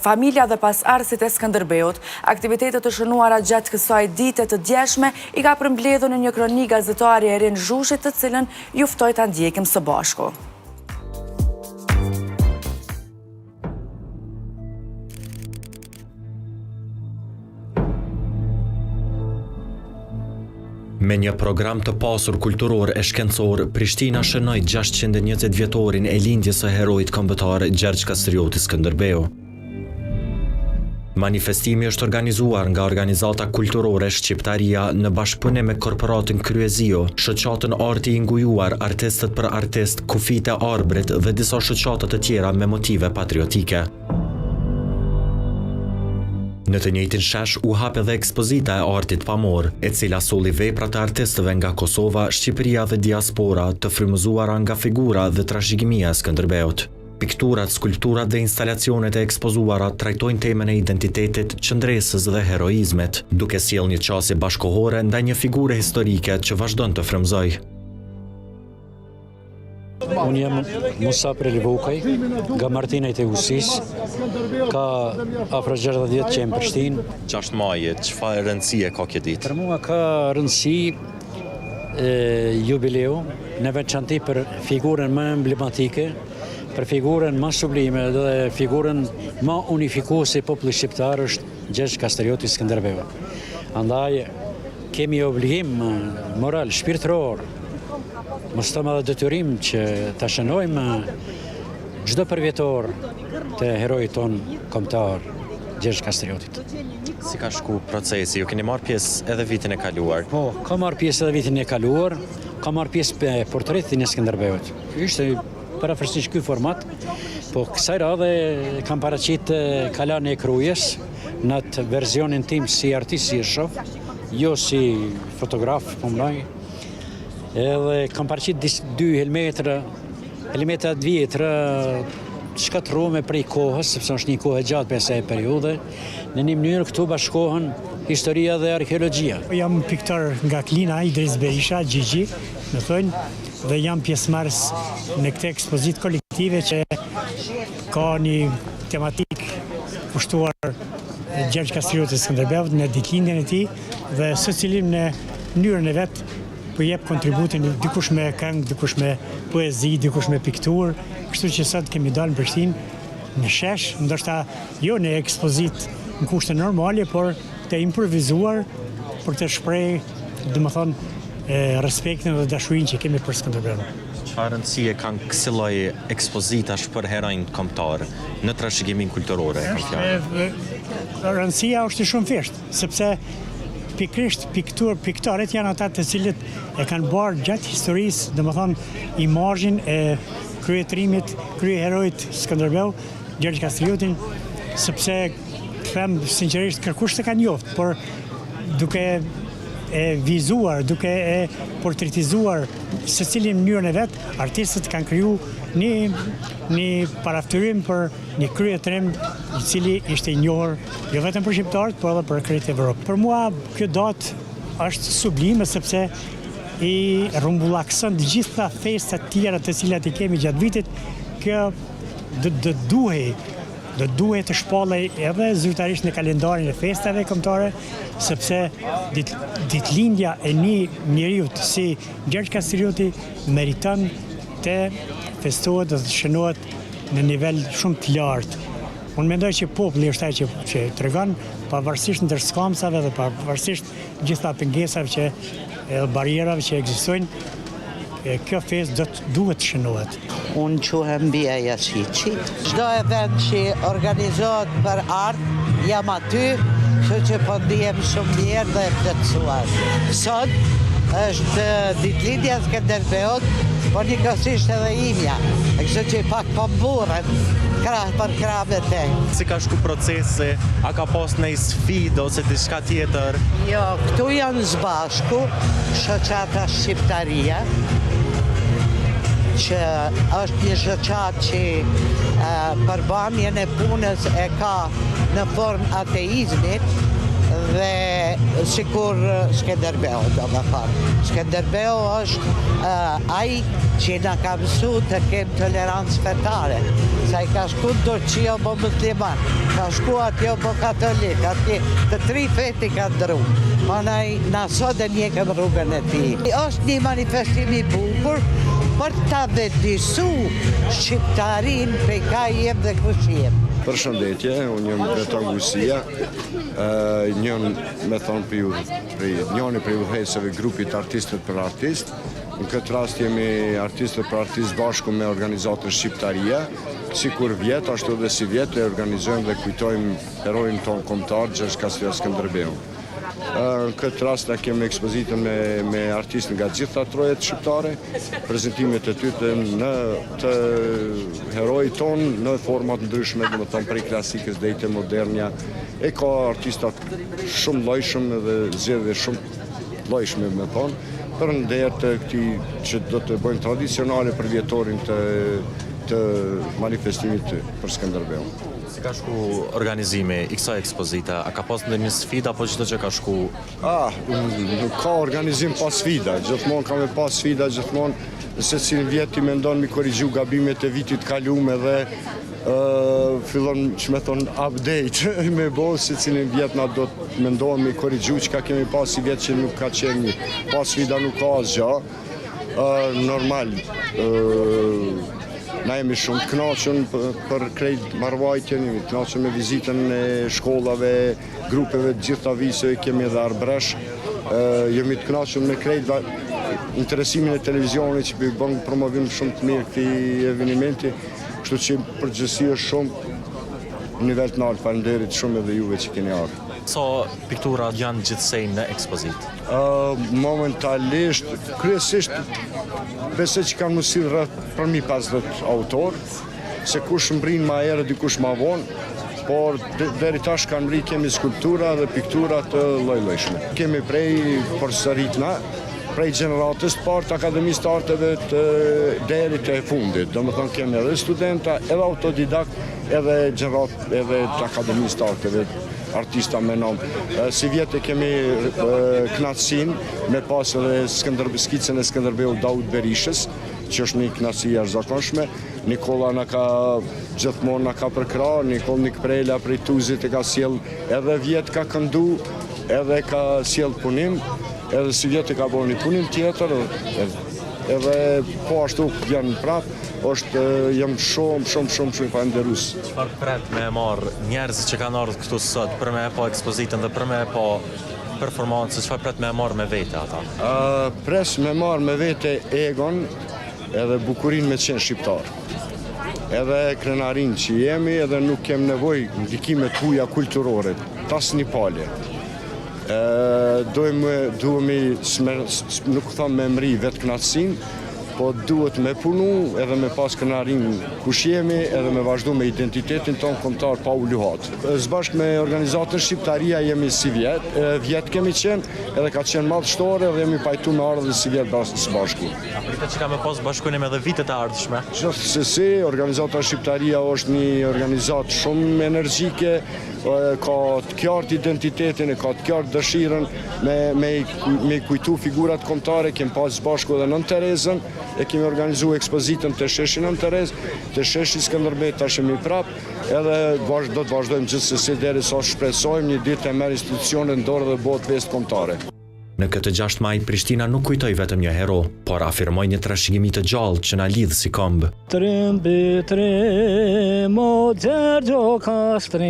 Familja dhe pasardhësit e Skënderbeut. Aktivitetet e shënuara gjatë kësaj dite të djeshme i ka përmbledhur në një kronikë gazetari Erin Zhushi të cilën ju ftoj ta ndjekim së bashku. Me një program të pasur kulturor e shkencor, Prishtina shënoi 620 vjetorin e lindjes së heroit kombëtar Gjergj Kastrioti Skënderbeu. Manifestimi është organizuar nga organizata kulturore Shqiptaria në bashkëpunim me Korporatën Kryeziu, Shoqatën Arti i Ngujuar, Artistët për Artistë, Kufijtë e Arbrit dhe disa shoqata të tjera me motive patriotike. Në të njëjtin shesh u hap edhe ekspozita e artit pamor, e cila solli vepra të artistëve nga Kosova, Shqipëria dhe diaspora, të frymëzuara nga figura dhe trashëgimia e Skënderbeut. Pikturat, skulpturat dhe instalacionet e ekspozuara trajtojnë temën e identitetit, qëndresës dhe heroizmit, duke sjellë një qasje bashkëkohore ndaj një figure historike që vazhdon të frymëzojë. Unë jam Musa Prelvukaj, nga Martinajt e Usisë, ka afro 60 vjet që jam në Prishtinë. 6 maji, çfarë rëndësie ka kjo ditë? Për mua ka rëndësi jubileu, në veçanti për figurën më emblematike, për figurën më sublime dhe figurën më unifikuese e popullit shqiptar është Gjergj Kastrioti Skënderbeu. Andaj kemi obligim moral, shpirtëror, mos them edhe detyrim që ta shënojmë çdo përvjetor të heroit tonë kombëtar, Gjergj Kastriotit. Si ka shku procesi? Ju keni marrë pjesë edhe vitin e kaluar? Po, kam marrë pjesë edhe vitin e kaluar, kam marrë pjesë me portretin e Skënderbeut. Ishte përafërsisht ky format, po kësaj radhe kam paraqit Kalanë e Krujës në atë versionin tim si artist si e shoh, jo si fotograf, po mendoj. Edhe kam paraqit dy helmetra, helmeta të vjetra, të shkatërrume prej kohës, sepse është një kohë e gjatë prej asaj periudhe. Në një mënyrë këtu bashkohen historia dhe arkeologjia. Jam piktor nga Klina, Idriz Berisha, Gjigji, më thonë, dhe jam pjesëmarrës në këtë ekspozitë kolektive që ka një tematikë kushtuar Gjergj Kastriotit Skënderbeut në ditëlindjen e tij dhe secili në mënyrën e vet po jep kontributin dikush me këngë, dikush me poezi, dikush me pikturë, kështu që sot kemi dalë në Prishtinë në shesh, ndoshta jo në ekspozitë në kushte normale, por të improvizuar për të shpreh, domethënë, respektin dhe dashurinë që kemi për Skënderbeun. Çfarë rëndësie kanë kësi lloj ekspozitash për heronjtë kombëtarë në trashëgiminë kulturore, kam fjalën? Rëndësia është e shumëfishtë, sepse pikërisht piktur, piktorët janë ata të cilët e kanë bartë gjatë historisë, domethënë, imazhin e kryetrimit, kryeheroit Skënderbeu, Gjergj Kastriotin, sepse them sinqerisht kërkush s'e ka njoft, por duke e vizuar, duke e portretizuar secili në mënyrën e vet, artistët kanë kriju një, një paraftyrim për një kryetrim i cili ishte i njohur jo vetëm për shqiptarët, por edhe për krejt Evropën. Për mua kjo datë është sublime sepse i rrumbullakson të gjitha festat tjera të cilat i kemi gjatë vitit, kjo do të duhej do të duhej të shpallej edhe zyrtarisht në kalendarin e festave kombëtare, sepse dit, ditëlindja e një njeriu si Gjergj Kastrioti meriton të festohet dhe të shënohet në nivel shumë të lartë. Unë mendoj që populli është ai që, që tregon pavarësisht ndërskamcave dhe pavarësisht gjitha pengesave që edhe barrierave që ekzistojnë, kjo festë do të duhet të shënohet. Unë quhem Bia Jashiqi. Çdo event që organizohet për art, jam aty, kështu që po ndihem shumë mirë dhe e plotësuar. Sot është ditëlindja e Skënderbeut, por njëkohësisht edhe imja, kështu që pak po mburrem krah për krah me te. Si ka shku procesi, a ka pas ndonjë sfidë ose diçka tjetër? Jo, këtu janë së bashku shoqata Shqiptaria, që është një shoqatë që përbamjen e punës e ka në formë ateizmit. Dhe sikur Skenderbeu, domethonë. Skenderbeu është ai që na ka mësu të kemë tolerancë fetare. Se ai ka shku në Turqi o bo musliman, ka shku atje o bo katolik, atje të tri fetë i ka ndrru. Mandej na sot e ndjekim rrugën e tij. Është një manifestim i bukur për ta vetëdisu shqiptarinë prej ka jem dhe kush jem. Përshëndetje, unë jam Veton Gusia, një me thonë prej, prej, njëni prej udhëheqësve grupit Artistët për Artist. Në këtë rast jemi Artistët për Artist bashku me organizatën Shqiptaria, sikur vjet, ashtu dhe sivjet e organizojmë dhe kujtojmë heroin tonë kombëtar, Gjergj Kastriot Skënderbeun. Në këtë rast na kemi ekspozitën me, me artistë nga gjitha trojet shqiptare, prezentimet e tyre në të heroit tonë në forma të ndryshme, domethonë prej klasikës deri te modernja, e ka artista shumë llojshëm dhe zgjedhje shumë llojshme, me thonë, për nder të këtij që do të bëjmë tradicionale për vjetorin të, të manifestimit për Skënderbeun. Si ka shku organizimi i kësaj ekspozite? A ka pas ndonjë sfidë apo çdo gjë ka shku? Ah, nuk ka organizim pa sfida, gjithmonë ka me pas sfida, gjithmonë secilin vjet ti mendon mi korrigju gabimet e vitit kalum edhe fillon që me thonë update me bo secilin vjet na do të mendohem mi korrigju çka kemi pas sivjet që nuk ka qenë pa sfida nuk ka asgja normal na jemi shumë të knaqun për krejt mbarëvajtjen, jemi të knaqun me vizitën e shkollave, grupeve të gjitha viseve, kemi edhe arbresh, jemi të knaqun me krejt interesimin e televizionit që po bën promovim shumë të mirë këtij evenimenti, kështu që përgjithësi është shumë në nivel të lartë, faleminderit shumë edhe juve që keni ardhur. Sa piktura janë gjithsej në ekspozitë? Momentalisht, kryesisht, besoj që kanë mundësi rreth përmi 50 autor, se kush mbrin ma herët, dikush ma vonë, por deri tash kanë mri kemi skulptura dhe piktura të lloj-llojshme. Kemi prej përsëritna, prej gjeneratës të parë të Akademisë të Arteve të deri te e fundit. Domethonë kemi edhe studenta, edhe autodidakt, edhe gjenerat edhe të Akademisë të Arteve, artista me nom. Sivjet e kemi knaqësinë me pas edhe skicën e Skënderbeut Daut Berishës, që është një knaqësi e jashtëzakonshme. Nikolla na ka gjithmonë na ka përkrah, Nikoll Nikprela prej Tuzit e ka sjell edhe vjet ka këndu, edhe ka sjell punim, edhe sivjet e ka bo një punim tjetër, edhe po ashtu vjen prap, është jam shumë shumë shumë shumë falënderues. Çfarë pret me e marrë njerëzit që kanë ardhur këtu sot për me e pa ekspozitën dhe për me e pa performancën, çfarë pret me e marrë me vete ata? Pres me marrë me vete egon edhe bukurinë me qenë shqiptar. Edhe krenarinë që jemi edhe nuk kem nevojë ndikime të huja kulturore, të asnjë pale. Duhemi, duhemi, nuk tham me mri vetëknaqësinë, po duhet me punu edhe me pas krenarinë kush jemi edhe me vazhdu me identitetin tonë kombëtar pa u luhat. Së bashku me organizatën Shqiptaria jemi sivjet, vjet kemi qenë edhe ka qenë madhështore dhe jemi pajtu me ardhë dhe sivjet së bashku. A pritet që ka me pas bashkëpunim edhe vitet e ardhshme? Gjithsesi, organizata Shqiptaria është një organizatë shumë energjike, ka të qartë identitetin, e ka të qartë dëshirën me, me, me kujtu figurat kombëtare, kemi pas së bashku edhe Nënë Terezën, e kemi organizu ekspozitën te sheshi Nënë Terezë, te sheshi Skënderbej tash jemi prap, edhe do të vazhdojmë gjithsesi derisa shpresojmë një ditë e merr institucionet në dorë dhe bëhet festë kombëtare. Në këtë 6 maj, Prishtina nuk kujtoi vetëm një hero, por afirmoi një trashëgimi të gjallë që na lidh si komb. Trim bi trim o Gjergjo Kastrioti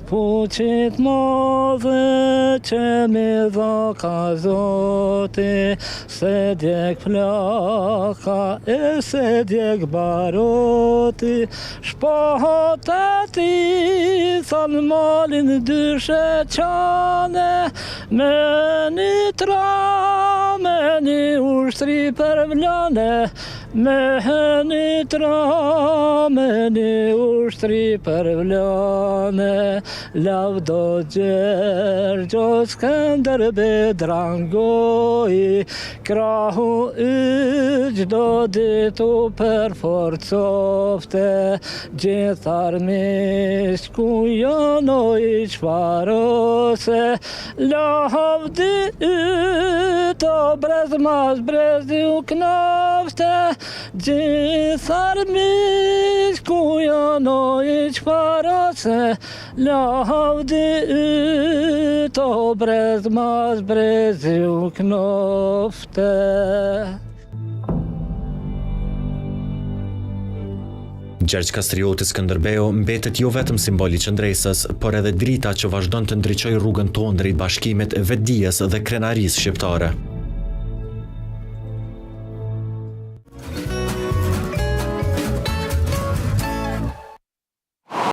Fuqit madhe që mi dha ka zoti S'e djeg flaka e s'e djeg baruti Shpata e tij than malin dysh e çane Me një tra me një ushtri përvlone. Me një tra, me një ushtri përvlone, Lavdo Gjergj o Skënderbe Drangoi, Krahu yt çdo ditë u përforcofte, Gjithë armiqtë ku janë o i shfarose, Lavdi yt o brez mas brezi u knofte, Gjithë armiqtë ku janë o i shfarose, Lavdi yt o brez mas brezi u knofte. Gjergj Kastrioti Skënderbeu mbetet jo vetëm simbol i qëndresës, por edhe drita që vazhdon të ndriçojë rrugën tonë drejt bashkimit, vetëdijes dhe krenarisë shqiptare.